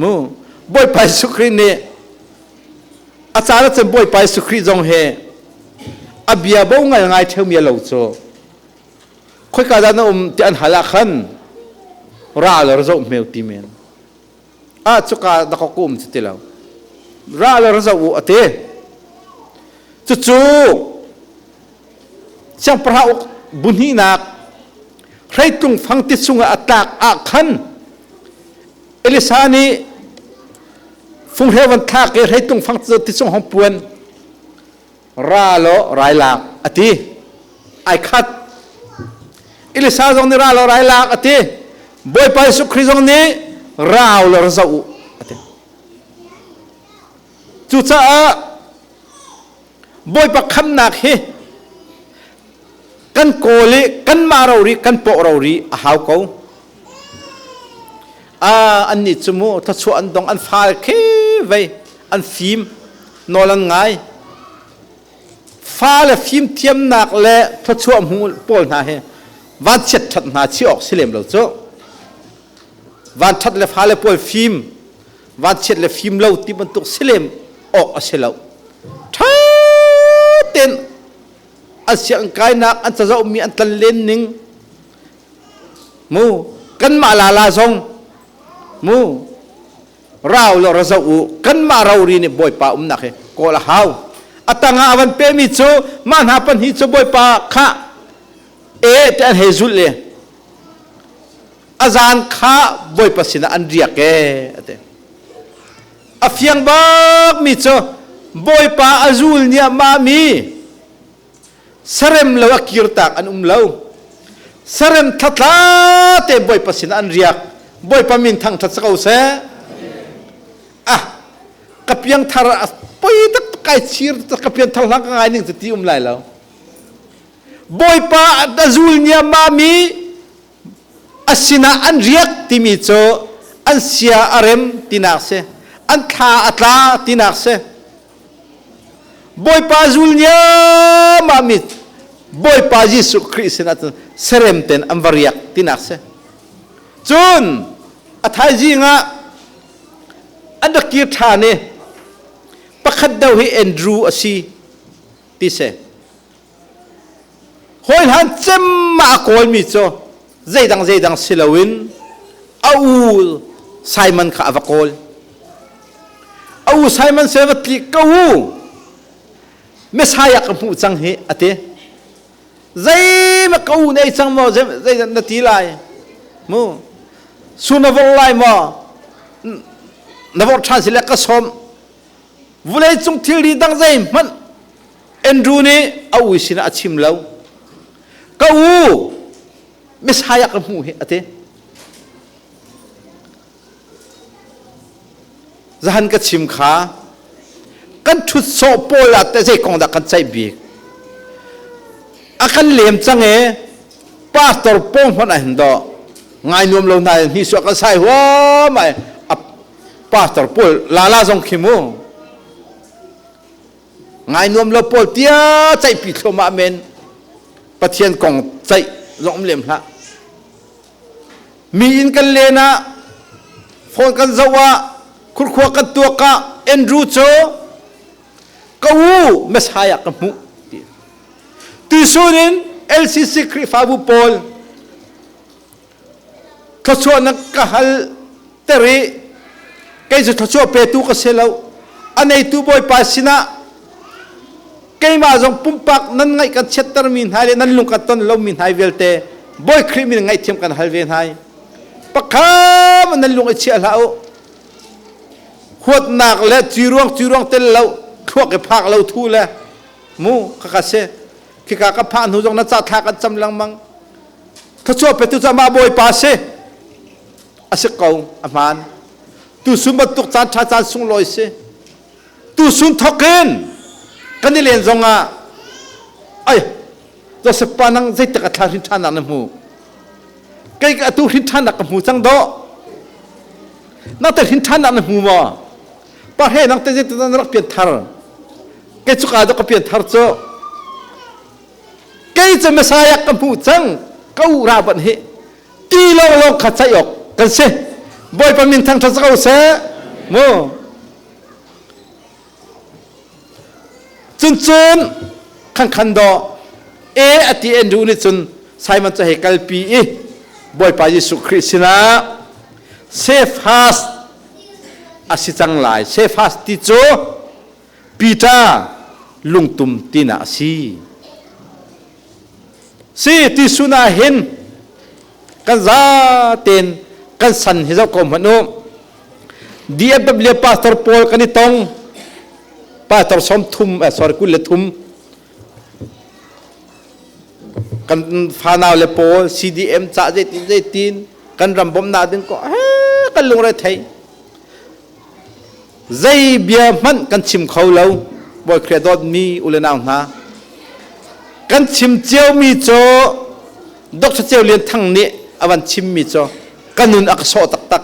mu Bawipa Jesuh Khrih nih a caan ah cun Bawipa Jesuh Khrih zong he a bia bo ngal ngai ṭheumi a lo cu khoika dah na um ti an hal ah khan ral ra zoh hmeu ti men ah cuka da ka um cu ti lo ral ra zoh u a ti cucu siangpahrang uk buhnihnak hreitlung fang ti chungah a tlak ah khan Elisa nih funghreu van thlak i hreitlung fang ti chung hong puan ra law rai lak a ti ai khat Elisa zong nih ra law rai lak a ti Bawipa Jesuh Khrih zong nih rau law ra zoh u a ti cucaah Bawipa khamnak hi kan kawl i kanmah rori kan paw rori a hau ko a annih cu mu thluachuah an dong an fal khi vei an fim. Nawl an ngai. Fale fimthiamnak le thluachuah hmu pawl hna hi vanchiat ṭhat hna chi awk si lem lo cu. Vanṭhat le fale pawl fim, vanchiat le fim lo ti bantuk si lem awk a si lo. Ṭha tein an sianginn kainak, an cazohmi an tlanlen ning, mu kanmah lala zong mu rau law ra zoh u kanmah rori nih bawipa umnak hi kawl a hau a tangah a van pemi cu mah hna pahnih cu bawipa kha e te an hei zulh le a zan kha bawipa sinah an riak e ate a fiang bak mi cu bawipa a zul nia ma mi Sarem lo a kirtak an um lo. Sarem thlatla te Bawipa sin an riak. Bawipa min thangṭhat si ko seh. Ah, ka piangthar a poi tak kai chir ka piangthar hlang ka ngai ning cu ti um lai lo. Bawipa a zul nia ma mi a sinah an riak timi cu an sia a rem tinak si. An thla a tla tinak si. Bawipa zul niamah mi Bawipa Jesuh Khrih sinah cun serem ten an va riak tinak si. Cun a thaizing ah an rak kir ṭhan i pakhat deuh hi Andrew a si ti si. Hawi hlan cem ah a kawlmi cu zeidang zeidang si loin a u Simon kha a va kawl. A u Simon se va tli ka u Messiah ka hmuh cang hi a ti. Zei ma ka u nei cang maw zei na ti lai mu su na vor lai maw na vor ṭhan si le ka sawm vulei cung thilri dang zei hmanh Andrew nih a ui sinah a chim lo. Ka u, Messiah ka hmuh hi a ti. Zahan ka chim kha kan ṭhut sawh pawl ah teh zei kong dah kan ceih bik? A kan lem cang e pastor pawng hmanh ah hin dawh ngai nuam lo hna hi suah kan sai huam ai a pastor pawl lala zong khi mu Ngai nuam lo pawl tia ceihpi thluahmah men Pathian kong ceih zong um lem hlah. Mi inn kan len ah phone kan zoh ah khurkhua kan tuak ah Andrew cu ka u Messiah ka hmuh ti. Tuisun in LCC Khrihfabu pawl thluachuahnak ka hal ter i kei cu thluachuah petu ka si lo a neitu bawipa sinah keimah zong pumpak nan ngaih kan chiattermi hna le nan lung kan ton lomi hna vialte Bawi Khrih min ngaihthiam kan hal ve hna pakham nan lung i chiah hlah u huatnak le ciruang ciruang tel lo thluak i phak lo thu le mu ka ka si khika ka phah hnu zong na ca thla kan cam lengmang Thluachuah petu cu amah Bawipa a si. A si ko, a hmaan. Tusun bantuk caan ṭha caan sunglawi si. Tusun thawk in kan i len zong ah ai Joseph pa nang zeitik a thla hrin ṭhannak na hmu? Kei atu hrin ṭhannak ka hmu cang dawh. Nang te hrin ṭhannak na hmu maw? Pa he nang te zeitik na rak pian thar? Kei cuka dah ka pian thar cu. Kei cu Messiah ka hmuh cang ka u ra ban hi ti lawnglawng kha ceih awk kan si Bawipa min thangṭhat ko seh mu cun cun khan khan daw e a ti Andrew nih cun Simon cu hei kalpi i Bawipa Jesuh Khrih sinah Cephas a si cang lai Cephas ti cu Peter lungtum tinak a si. Si ti sun ah hin kan zaten kan san hi zoh ko hmanh u. DFW pastor pawl kan i tong. Pastor som thum eh, sorry 23 kan fanau le pawl CDM ca zeitin zeitin kan ram bawmhnak ding ko he kan lungre thei Zei bia hmanh kan chim kho lo, Bawi Khrih a dawtmi u le nau hna. Kan chim ciomi cu Dr. Ceu Lian Thang nih a van chimmi cu ka nun a ka sawh taktak.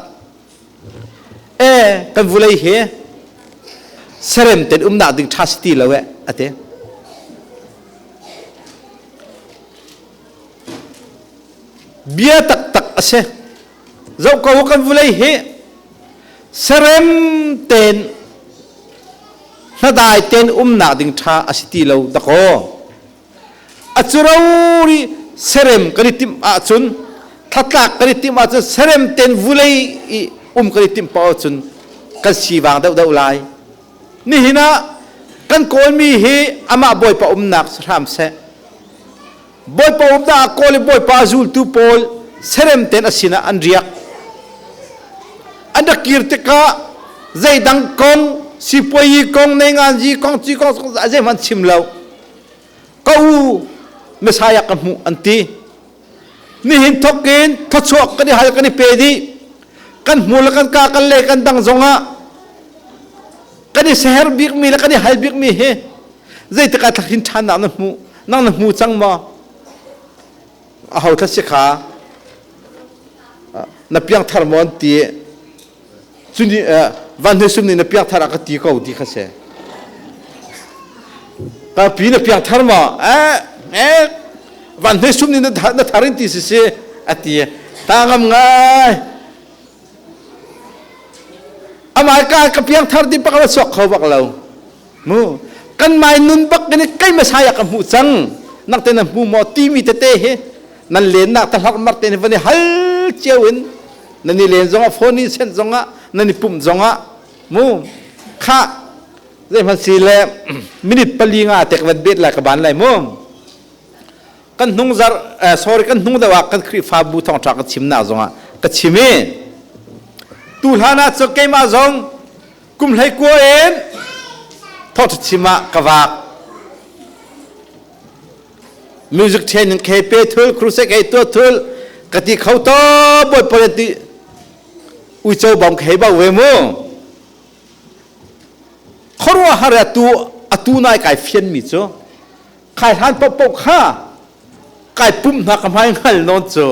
E, kan vulei hi Serem ten umnak ding ṭha si ti lo eh a ti. Bia taktak a si. Zoh ko kan vulei hi serem ten hnadai ten umnak ding ṭha a si ti lo dakaw. A curori serem kan i timh ahcun thlatlak kan i timh ahcun serem ten vulei i um kan i timh paoh ahcun kan sivang deuhdeuh lai. Nihin ah kan kawlmi hi amah Bawipa umnak si hram seh. Bawipa umnak ah kawl i Bawipa zultu pawl serem ten a sinah an riak. An rak kir tikah zeidang kong, sipuayi kong, neinganzi kong, ci kong, zeihmanh chim lo. Ka u Messiah ka hmuh an ti. Nihin thawk in thawchuak kan i hal kan i pe dih. Kan hmu le kan ka kan le kan dang zongah kan i seher bikmi le kan i hal bikmi hi zeitik ah thlakhin ṭhannak na hmu nang na hmu cang maw? Aho thla si kha na piangthar maw an ti cuni van hnuai sum nih na piangthar a ka ti ko ti kha si ka pi na piangthar maw eh eh van hnuai sum nih na thar in ti si si a ti ta ngam ngai amai ka ka piangthar ti pak la suak kho bak lo mu kan mai nun bak kan kai masaya ka hmu cang nak te na hmu maw ti mi tete hi nan len nak ta hlak mar te ni van i hal cio in nan i len zongah phone i sent zongah nan i pumh zongah mu kha zeihmanh si le minute pali nga tek van bet lai ka ban lai mu kan hnung zar sorry kan hnung deuh ah kan Khrihfabu thawngṭha ka chimnak zongah ka chim i tu hlan ah cu keimah zong kum hlei kua in thawngṭha chim ah ka vak music training ke pe thul crusade ke tua thul ka ti kho to boi pole ti uico bom khei ba we mu khorwa har atu atu nai kai fian mi cu kai hlan po po kha kai pum hna ka hmai hngal non cu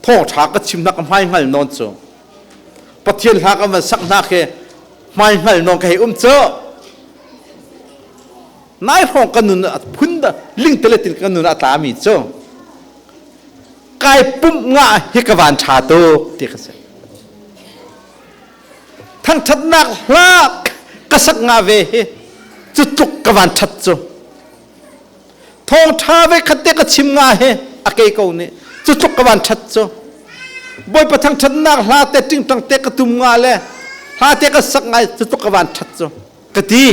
thawng tha ka chim hna ka hmai hngal non cu pathian hla ka van sak hna khi hmai hngal non ka hei um cu Nai hrawng kan nun phun lingteletin kan nun a tlami cu kai pumh nga hi ka van ṭha tuk ti ka si. Thangṭhatnak hla ka sak nga ve hi cu tluk ka van ṭhat cu. Thawngṭha ve khat te ka chim nga hi a kei ko nih cu tluk ka van ṭhat cu. Bawipa thangṭhatnak hla te ṭingṭang te ka tum nga le hla te ka sak ngai cu tluk ka van ṭhat cu. Ka ti.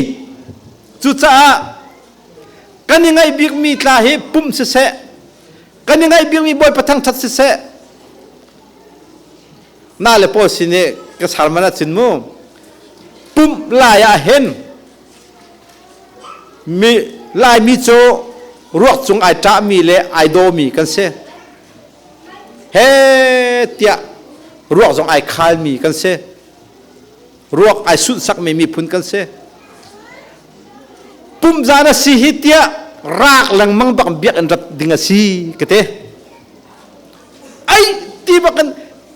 Cucaah kan i ngaih bikmi tla hi pumh siseh, kan i ngaih bikmi Bawipa thangṭhat siseh, na le pawl sin i ka sermon ah cun mu pumh lai ah hin mi Laimi cu ruak cung ai ṭahmi le ai dawmi kan si. He tiah ruak zong ai khalmi kan si. Ruak ai sunhsakmi miphun kan si. Pumzan a si hi tiah raak lengmang bak biakinn rat ding a si ka ti. Ai ti bakin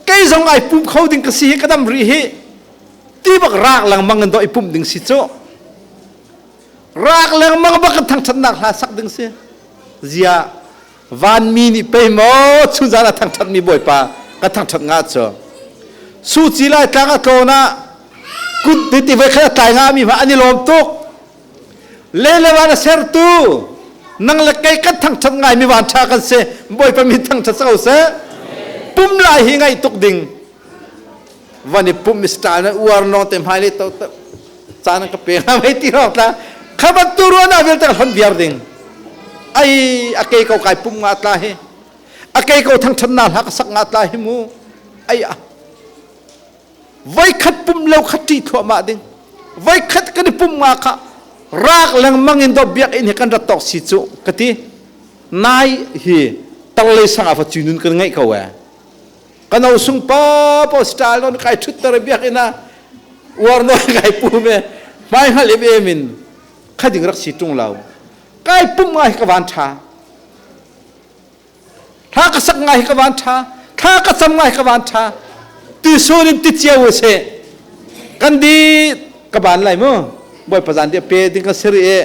kei zong ai pum kho ding ka si hi ka dam rih hi ti bak raak lengmang in do i pum ding si cu. Raak lengmang bak in thangthatnak hla sak ding si. Zia Vanmi nih pei maw chunzan a thangṭhatmi Bawipa ka thangṭhat nga cu. Suci lai tlang a tlawn ah kut ti voi khat a tlai ngami hma an i lawm tuk. Le van a sertu nang le kei kan thangṭhat ngaimi van ṭha kan si. Bawipa min thangṭhat ko seh. Pum lai hi ngaih tuk ding. Van i pum style na uar no te hmai le to caan ka pe nga mei ti rawk tla kha bantu ruan ah vialte ka hon viar ding ai a kei ko kai pum nga tla hi a kei ko thangthat na hla ka sak nga tla hi mu ai a voi khat pum lo khat ṭi thluahmah ding voi khat kan i pum nga kha rak lengmang in do biak in hi kan rat tawk si cu ka ti nai hi tanglei sang ah fa cu nun kan ngeih ko e Ka no sung pa po style non kai thut tar biak ina uar no kai pu me hmai hngal em em in khading rak si tung lo kai pum ngai ka van tha thla ka sak ngai ka van tha thla ka cam ngai ka van tha ti sun in ti chiao se kan di. Ka ban lai mu. Bawipa zan dia pe ding ka siri i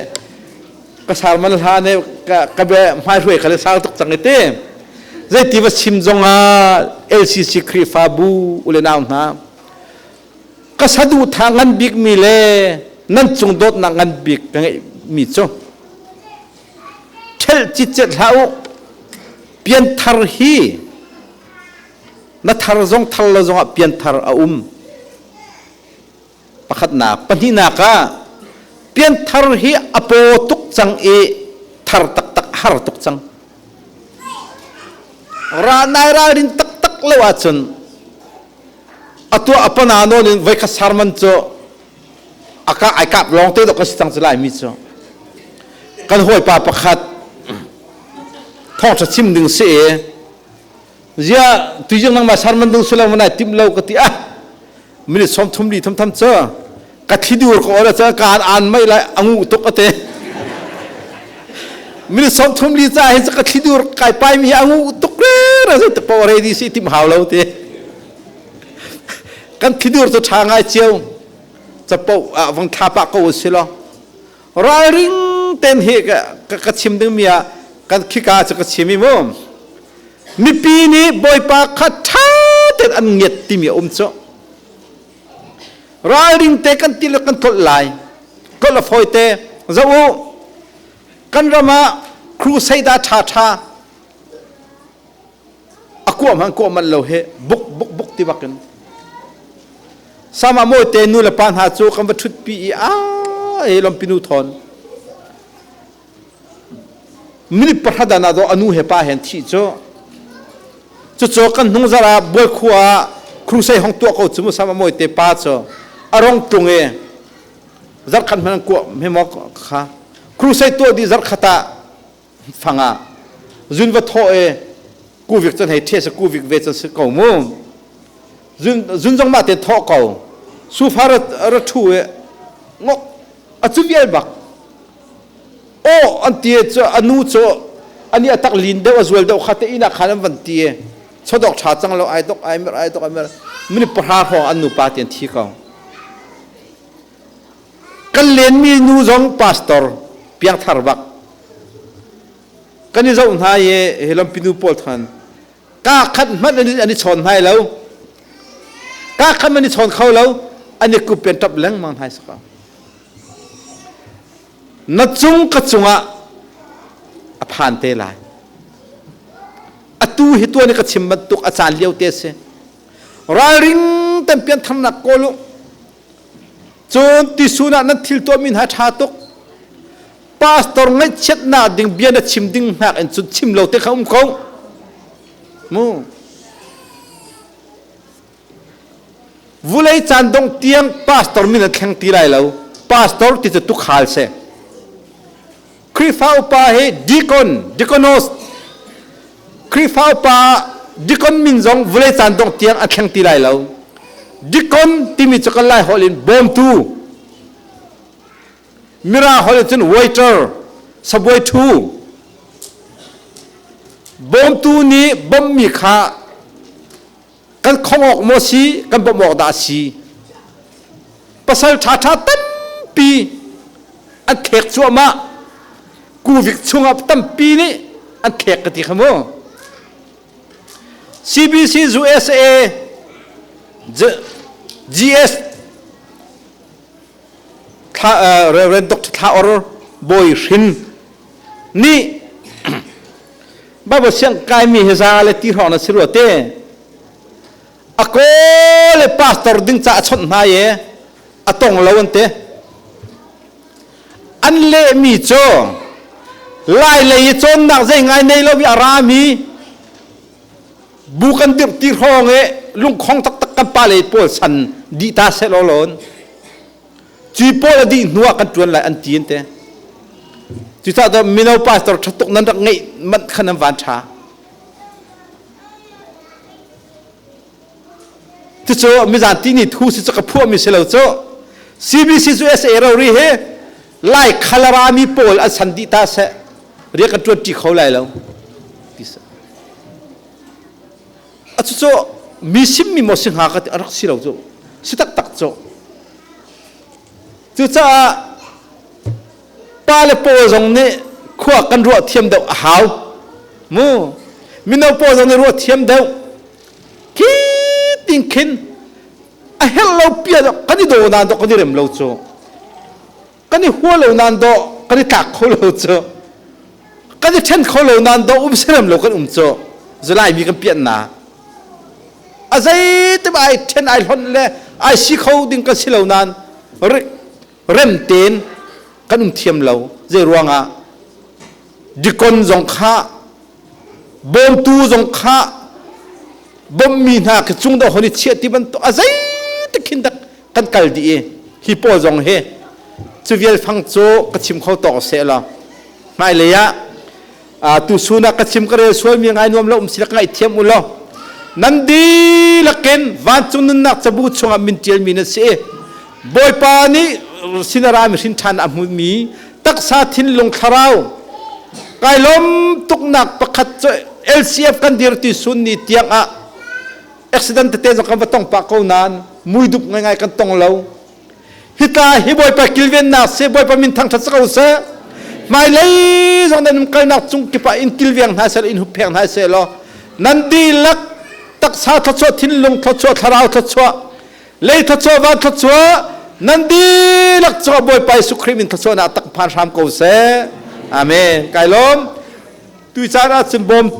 ka sarman hla ne ka ka be hmai hruai kha le sau tuk cang i te. Zeiti va chim zong ah LCC Khrihfabu ule nau hna ka saduhthah ngan bik mi le nan cung dawtnak ngan bik ka ngeih mi cu ṭhelh citcet hlah u pianthar hi na thar zong thar lo zongah pianthar a um pakhatnak pahnihnak ah pianthar hi a paw tuk cang i thar taktak har tuk cang ra nai ralrin taktak lo ahcun atuah apana nawn in voikhat sarman cu aka ai kap lawng te dok ka si cang cu lai mi cu kan hawipa pakhat thawngṭha chim ding si i zia tuijing nangmah sarman ding si lo manai tim lo ka ti ah minute 30 li tham tham cu ka thlidur ka ora ca kaan an mai lai angu tuk ate minute 30 li ca hi ka thlidur kai pai mi angu tuk re ra te po ready si tim hau lo te kan thidur cu ṭha ngai cio capo ah vang thla pah ko si lo ralring ten hi ka ka chim ding mi ah kan khika cu ka chim i mu mipi nih bawipa kha ṭha ten an ngiat timi a um cu ralring te kan ti le kan tlolh lai tlolh a fawi te zoh u kan ram ah crusade ṭha ṭha a kuah hmanh kuah manh lo he buk buk buk ti bak in sama mawi te nu le pa hna cu kan va ṭhut pi i a he lompi nu thawn minute pahra dan ah do anu he pa hen thi cu cucu kan hnung zara buai khua ah crusade hong tuah ko cu mu sama mawi te pa cu a rong tlung i zarkhat hmanh kuah he maw kha crusade tuah di zarkhat ah fang ah zun va thawh i kuvik cun hei ṭhe sa kuvik ve cun si ko mu zun zun zong mah te thawh ko sufa ra ra ṭhu i ngok a cu vial bak aw an ti cu anu cu ani a tak lin deuh a zual deuh kha te inn ah khan an van ti chodok ṭha cang lo ai dok ai mer ai dok ai mer minute pahra hrawng an nupa ti an thi ko Kan lenmi nu zong pastor piangthar bak. Kan i zoh hna i hi lampi nu pawl than ka khat hmanh an i chawn hna lo. Ka khat an i chawn kho lo. An i kup pen tap lengmang hna saka. Na cung ka cungah a phan te lai. Atu hi tuan i ka chim bantuk a caan lio te si. Ralring ten piantharnak kawl u. Cun tisun ah nan thil tuahmi hna ṭha tuk. Pastor ngaihchiatnak ding bia na chim ding hnak in cun chim lo te kha um ko. Mu. Vulei caan dong tiang pastor min an thleng ti lai lo. Pastor ti cu tukhal si. Khrihfa upa hi deacon, deaconos, Khrihfa upa deacon min zong vawlei caan dongh tiang a thleng ti lai lo. Deacon timi cu kan lai holh in bawmtu, Mirang holh in cun waiter, sabuai ṭhu. Bawmtu nih bawmhmi kha kan khong awk maw si kan bawmh awk dah a si pasal ṭhaṭha tampi an thlek cuahmah kuvik chungah tampi nih an thlek ka ti kha mu CBC USA GS thla Reverend Dr. Thla Or Bawi Hrin nih Bible siang kaimi hi za le ti hrawng na si rua te a kaw le pastor ding ca a chawnh hna i a tong lo an te an lehmi cu lai lei i cawnnak zei ngai nei lo i a rami bu kan dirh ti hrawng i lungkhong taktak kan pa le pawl san dih ta seh law lawn Cui pawl a dih hnu ah kan ṭuan lai an ti an ti. Cucaah cun mino pastor ṭha tuk nan rak ngeih manh khan an van ṭha. Cucu mizan ti ni thu si cu ka phuahmi si lo cu. CBC cu SA rori hi Lai khalarami pawl an san dih ta seh rian kan ṭuan ṭi kho lai lo ti seh. A cucu mi simmi maw si hnga ka ti a rak si lo cu. Si taktak cu. Cucaah pa le paw zong nih khua kan ruah thiam deuh a hau. Mu mino paw zong nih ruah thiam deuh. Khi tin khin a herh lo pia kan i daw nan dawh kan i rem lo cu. Kan i hua lo nan dawh kan i tlak kho lo cu. Kan i ṭhen kho lo nan dawh um serem lo kan um cu. Zulai mi kan pian na. A zei te ai ṭhen ai hlonh le ai si kho ding kan si lo nan rem tein kan um thiam lo. Zei ruangah dikon zong kha bawmtu zong kha bommi hna khi cung dah hon i chiah ti bantuk a zei te khin dak kan kal dih i hi pawl zong hi cu vial fang cu ka chim kho tawk seh law hmailei ah tu sun ah ka chim ka rel sual mi ngai nuam lo um si la ka ngaihthiam u law nan dihlak in vancung nunnak cabu chungah min ṭial mi nan si i Bawipa nih sinara mi hrin ṭhan a hmumi taksa thinlung thlarau kai lawm tuknak pakhat cu LCF kan dir ti sun ni tiang ah accident tete zong kan va tong pah ko nain muidup ngaingai kan tong lo. Hika hi Bawipa kilvennak seh, Bawipa min thangṭhat si ko seh. Hmailei zong nan umkalnak cung kip ah in kilveng hna seh, in huppheng hna seh law nan dihlak taksa thluachuah, thinlung thluachuah, thlarau thluachuah, lei thluachuah, van thluachuah, nan dihlak cungah Bawipa Jesuh Khrih min thluachuahnak tak phan hram ko seh. Amen. Kai lawm. Tuicaan ah cun bawmtu.